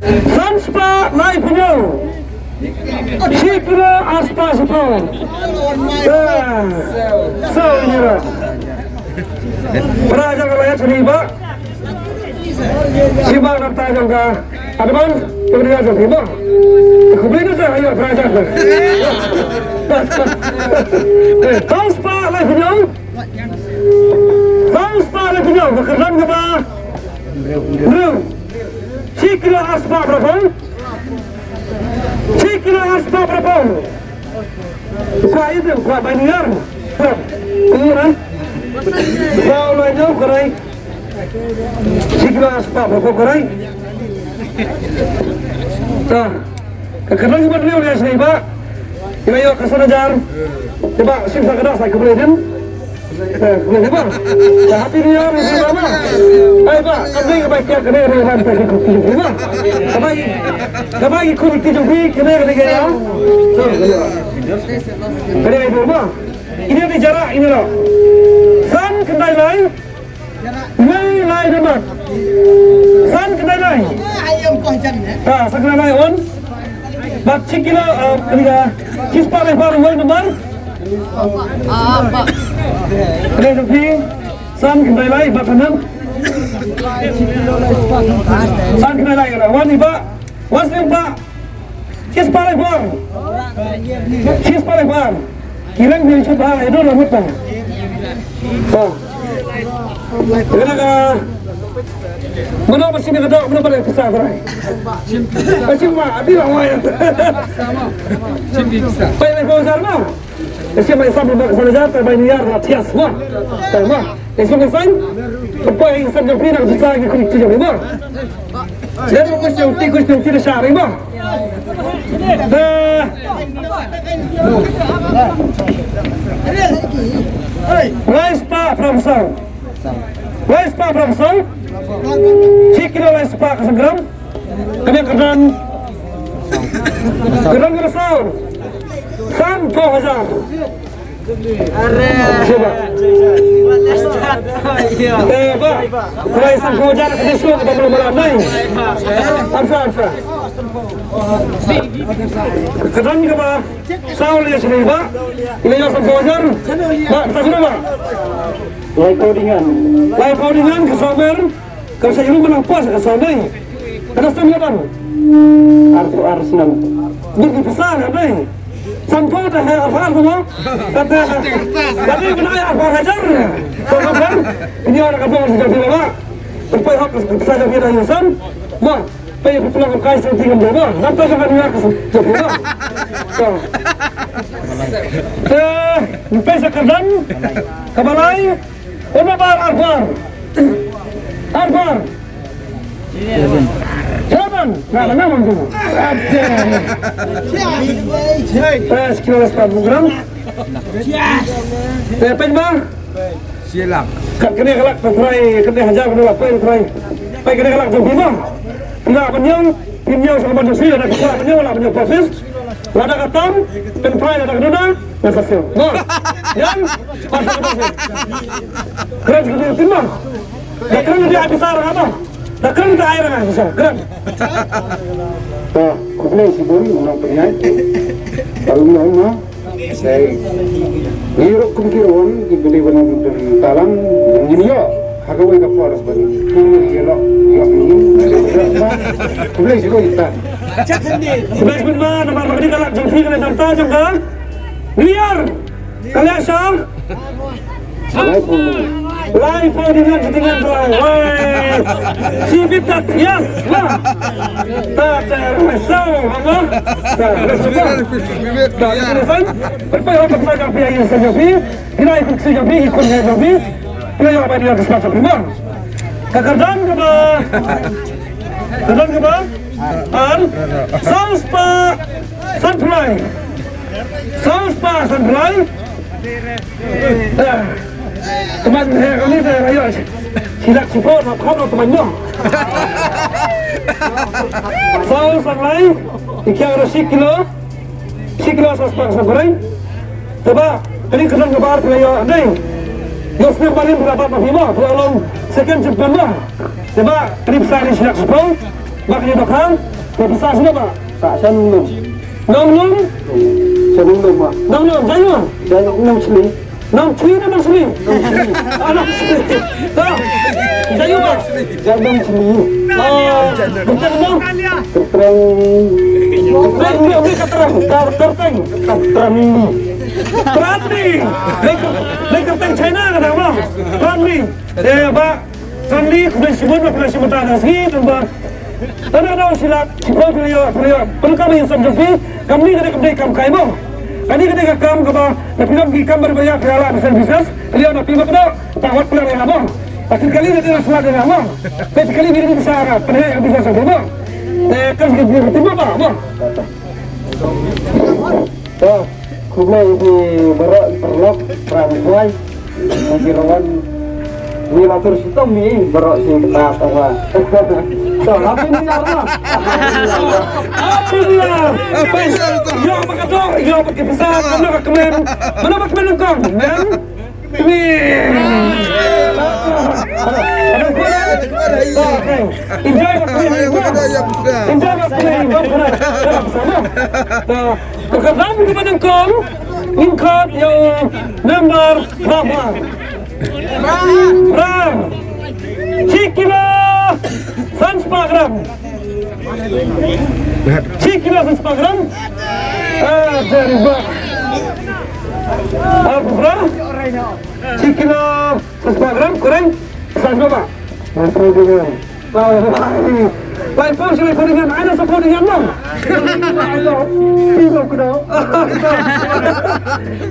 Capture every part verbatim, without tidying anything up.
San spah laiphew hynñiew. Shi kilo ar spah shiphew. Eh, so, ïa. Para jong ka la ïa chini ba. Shi ba na ta jong ka. Advance, to dia jong ka ba. Khublei na sa ïa para jong ka. San spah laiphew hynñiew. San spah laiphew hynñiew, ka kyrdan kaba hynriew. Shi kilo ar spah phra phew. Shi kilo ar spah phra phew. Kwah ïa te, kwah bai niar. Kwah ïa te. Saw lai jong ka rai. Shi kilo ar spah phra phew ka rai. Ta. Ka kyrdan kaba hynriew ïa shini ba. Ïa ïa ka san hajar. Te ba shim sa ka dak sa khublei din. Eh, khublei din ba. Sa happy new year ïa ba ba. Ai ba, ka dei ka ba kya ka dei ri ban ta ki ki ba. Ka ba ki, ka ba ki ku ti jong ki ka dei ka dei ka ya. Ka dei ka dei ba. Ini ni jarak ini lo. San khyndai lai. Wei lai da mat. San khyndai lai. Ah, san khyndai lai on. Bad shi kilo, ah, kani ka. Shi spah lai phra wei number. Kani ka phi. San khyndai lai bad khyndai. San khyndai lai khyndai. Wan i ba. Wan snem ba. Shi spah lai phra. Shi spah lai phra. Ki reng phi shi ba, i don la mut ba. Ba. Kena ka. Mano ba sini ka dok, mano ba lai pisa trai. Ba sini ma, abi la wai. Pai lai phra sar ma. Ese mai sam ba sa ja ta bai ni yar la tias ma. Ta ma. Ese mai sam. Pai sam jong phi na bisa ki kuni tu jong ma. Jan question ti question ti da shari ma. Da. Lai spah phra phew saw. Lai spah phra phew saw. Shi kilo lai spah ka san gram. Kane kyrdan. Kyrdan ka saw. Sanphew hajar. Are. Shuwa. Eh, ba. Kyrdan sanphew hajar ka dei shuwa ka ba mala mala nai. Arsa, arsa. Kyrdan ka ba. Saw lei shini ba. Lei sanphew hajar. Ba, sa shini ba. Lai phew dingan. Lai phew dingan ka saw mer. Ka sa ïa ruh mynta pas ka sa dei. Ka da stem ïa dang. Arphew ar snem. Bit ki pisa ka dei. Sanphew te ha arphew ar mo. Ka te. Ka dei mynta arphew ar hajar. Ka ka kan. Ini orang ka bong sejak bila ba. Sampai hok ka pisa ka bida ïa san. Mo. Pay ïa phi pulang ka kai sa tingam ba. Nampak ka kan ïa ka sejak bila. Ka. Te, pisa ka dang. Ka balai. Una bar arbar. Arbar. Seven. Na, na, na, na. Tres kilo sepuluh gram. Eh, pyn ba? Silak. Kat kene kalak, pyn trai, kene hajar, kene lak, pyn trai. Pyn kene kalak, jom bima. Pyn lak, pyn nyong, pyn nyong, sama jom sila, dak, pyn nyong, lak, pyn nyong, profit. Lada ka tam, pynphai lada ka duna, nga sa siew. Mo. Yan, pynphai lada ka duna. Kren ka duna, tin mo. Da kren ka duna, ai pisa rang apa? Da kren ka ai rang apa? Kren. Ta, khublei shibun, u nongpynïaid. Baru mo, mo. Sei. Ngi ruh kum ki ruh, ki beli ban talang, ngi ïoh. Ha kawei ka por ban. Ngi ïoh, ïoh ngi. Khublei shibun ita. Khublei shibun ma, namar ba kane ka lad jong phi ka la dang ta jong ka. Ngi ïar. Ka la sha. Lai phew dingan, dingan, wai. Shi bit ta, yes. Wah. Ta, ta, so, mama. Ta, ta, so. Ta, ta, so. Pynpaw ha ka pisa jong phi, ha ka pisa jong phi. Phi la ïa kyntu jong phi, ïa kyntu jong phi. Phi la ïa ba ïa ka spah jong phi mo. Ka kyrdan kaba. Kyrdan kaba. Ar. Saw spah. San phew lai. Saw spah san phew lai. Eh. Teman he kali te rayo. Silak sipor nak kau teman nyo. Saw san lai. Ikia ada shi kilo. Shi kilo saw spah san phew lai. Te ba, kane ka kyrdan kaba ar phi la ïoh, dei. Ïoh snem ba rim phi la bat ma phi mo, phi la long second champion mo. Te ba, kane pisa ne shi lak shiphew. Ba ka ïa dohkha, ka pisa shuh ba. Sa shan nung. Nung nung. Shan nung ba. Nung nung, jai nung. Jai nung chli. Nung chli na nung chli. Ah, nung chli. Ah, jai nung ba. Jai nung chli. Ah, betul nung. Ketreng. Ketreng, ketreng. Kar-, kerteng. Ketreng. Kerteng. Dei ker-, dei kerteng China ka dang ba. Kerteng. Eh, ba. Kane khublei shibun ba phi la shim bynta ha kane ka sngi, namar tang ba shi lak shiphew phi la ïoh, phi la ïoh pyndonkam ïa ka sem jong phi. Kane ka dei, ka dei kam kai mo. Kane ka dei ka kam kaba na phi long ki kam ba dei ba ïa phi la lah business, business phi la ïoh na phi mo ka dei. Ta wat phi la ïoh mo. Ta ki kali na dei na sla dei mo. Te ki kali ni dei sa ka pynheh ka business dei mo. Te kan ki dei mo ba mo. To, khublei ïa phi baroh ki paralok, para khwai, ïa ki rawan. Ngi la tur shitom ngi baroh shi kata tangwa. To, Happy New Year, ma. Happy New Year. Ïoh ba ka doh, ïoh ba ki pisa, kano ka kmen, mano ba kmen nyngkong, men? Enjoy ba phi. Enjoy ba phi. Ka dang ka ba nyngkong, ngin khot ïa u number phra. Phra. Shi kilo san spah gram. Shi kilo san spah gram. Ah, dari ba. Ah, phra. Shi kilo san spah gram, koreng, san spah ba. Laiphew dyngan. Laiphew, laiphew dyngan. Ai, laiphew dyngan, no. Ai, laiphew dyngan.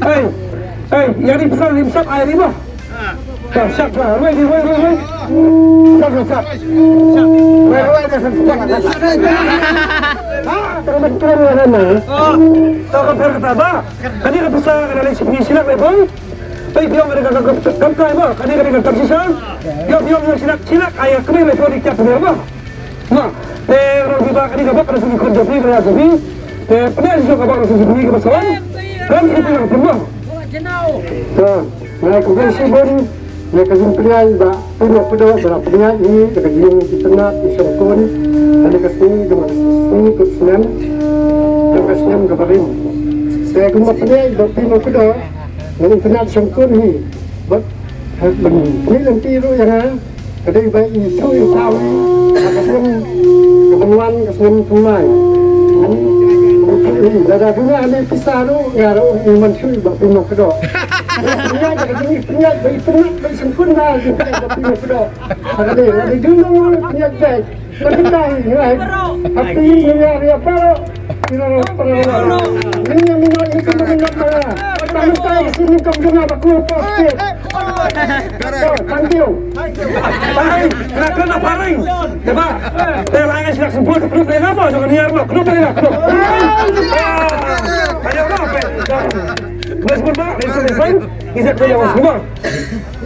Hei, hei, ïa ni pisa lim shap, ai, ni ba. Shap, shap, shap. Wei, wei, wei, wei. Shap, shap, shap. Wei, wei, wei, wei. Ah, terus, terus, terus, terus. Tak, tak, tak, tak. Kane ka pisa ka la leit sha phi shi lak laiphew. Peit biang kane ka, ka, ka, kam kai ba, kane, kane ka kam shisha. Biang, biang, biang, shi lak, shi lak, ai, kane laiphew dei kiad pynner ba. Na, te ngan ong ba kane ka bok ka la shu khot jong phi, ka la shu phi. Te pynner shisha ka bok ka la shu phi ka ba sawai. Kan ki pynner pynner. Te, ngan khublei shibun. Ïa ka jingpynïaid ba phi Mawkdoh ba la pynïaid hi da ka jingïaid jingtynnat jingshongkun. Ha ka sngi jong ka sngi kut snem jong ka snem kaba rim. Te kumba pynïaid ba phi Mawkdoh ngan ïa tynnat shongkun hi. Bad ha ban pynïaid lynti ruh ïa nga ka dei ba i tru i thaw hi ha ka snem kaba wan ka snem thymmai. Ngan ïa tynnat hi lada duna ne pisa ruh nga ruh i man shu ba phi Mawkdoh. Pynïaid ba ka jingïaid pynïaid ba i tynnat ba i shongkun ba i pynïaid ba phi Mawkdoh. Hagale, hagale, jundong, pynïaid bek. Ba kita hi, ngai. Happy New Year, ya, para. Kira, para, para. Ini yang minat, ini kan minat, para. Tamu kai sini kam dengar aku positif. So, thank you. Hai, kena, kena paring. Coba. Te la ngai sila sempur, klub ni apa? Jangan niar, klub ni, klub. Ayo, apa? Terus berapa? Terus, terus. Izat tu yang semua.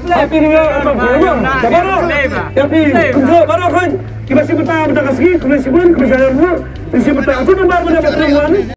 Happy New Year, Abang Fuad. Baroh. Happy. Kumjuh baroh, kan. Kiba shim bynta mynta ka sngi, khublei shibun, khublei shibun. Kiba shim bynta, tu nambar mynta ba three one.